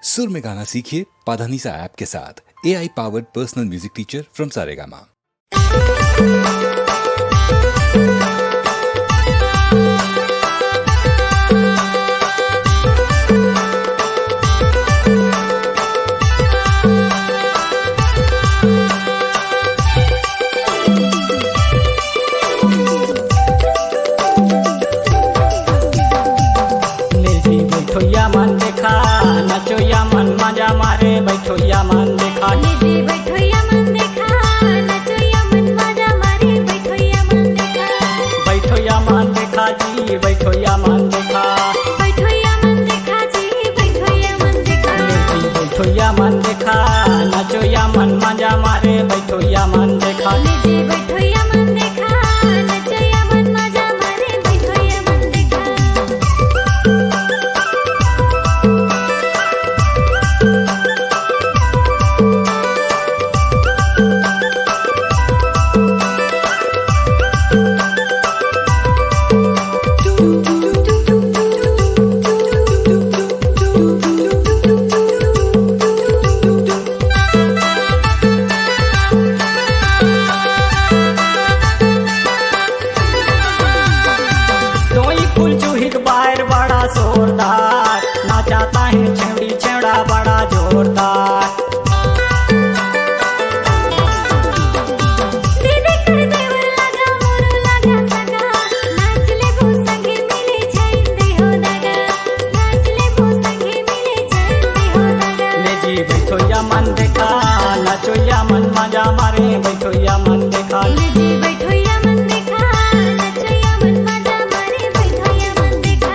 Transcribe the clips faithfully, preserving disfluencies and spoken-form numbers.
सुर में गाना सीखिए पाधानीसा ऐप के साथ। A I powered personal music teacher from Saregama. ले जी बैठोइया मन देखा, नचोइया मन मजा मारे, बैठोइया मन देखा। ले जी बैठोइया मन देखा, नचोइया मन मजा मारे, बैठोइया मन देखा। बैठोइया मन देखा जी, बैठोइया मन देखा। बैठोइया मन देखा जी, बैठोइया मन देखा। ले जी बैठोइया मन देखा, नचोइया मन मजा मारे, बैठोइया मन देखा। ले जी बैठोइया मन देखा, नचोइया मन मजा मारे, बैठोइया मन देखा। तोई फूल चूहिक बायर बड़ा जोरदार, नाचाता है छेवड़ी छेवड़ा बड़ा जोरदार। दीदी कर देवर लगा, मोरू लगा सगा, नाच लेबो संगे मिले जाइन दे हो दगा, नाच लेबो संगे मिले जाइन दे हो दगा। ले जी बैठोइया मन देखा, नचोइया मन मजा मारे, बैठोइया मन देखा। ले जी बैठोइया मन देखा, नचोइया मन मजा मारे, बैठोइया मन देखा।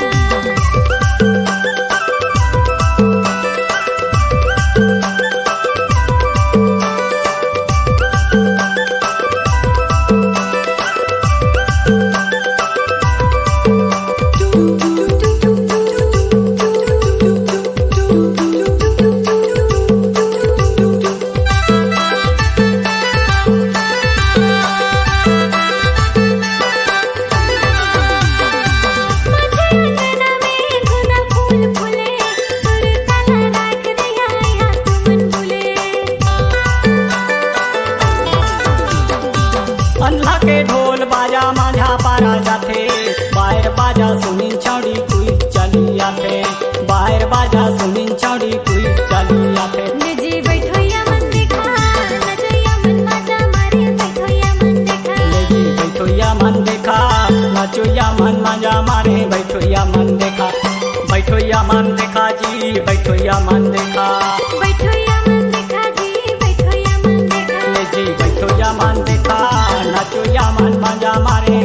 अंधला के ढोल बाजा माझा पारा जाथे, बायर बाजा सुनिन छौड़ी कुई चली आथे, बायर बाजा सुनिन छौड़ी कुई चली आथे। ले जी बैठोइया मन देखा, नचोइया मन मजा मारे, बैठोइया मन देखा। ले जी बैठोइया मन देखा, नचोइया मन मजा मारे, बैठोइया मन देखा। बैठोइया मन देखा जी, बैठोइया मन देखा। बैठोइया मन देखा जी, बैठोइया मन देखा। ले जी बैठोइया मन देखा, नचोइया मन मजा मारे,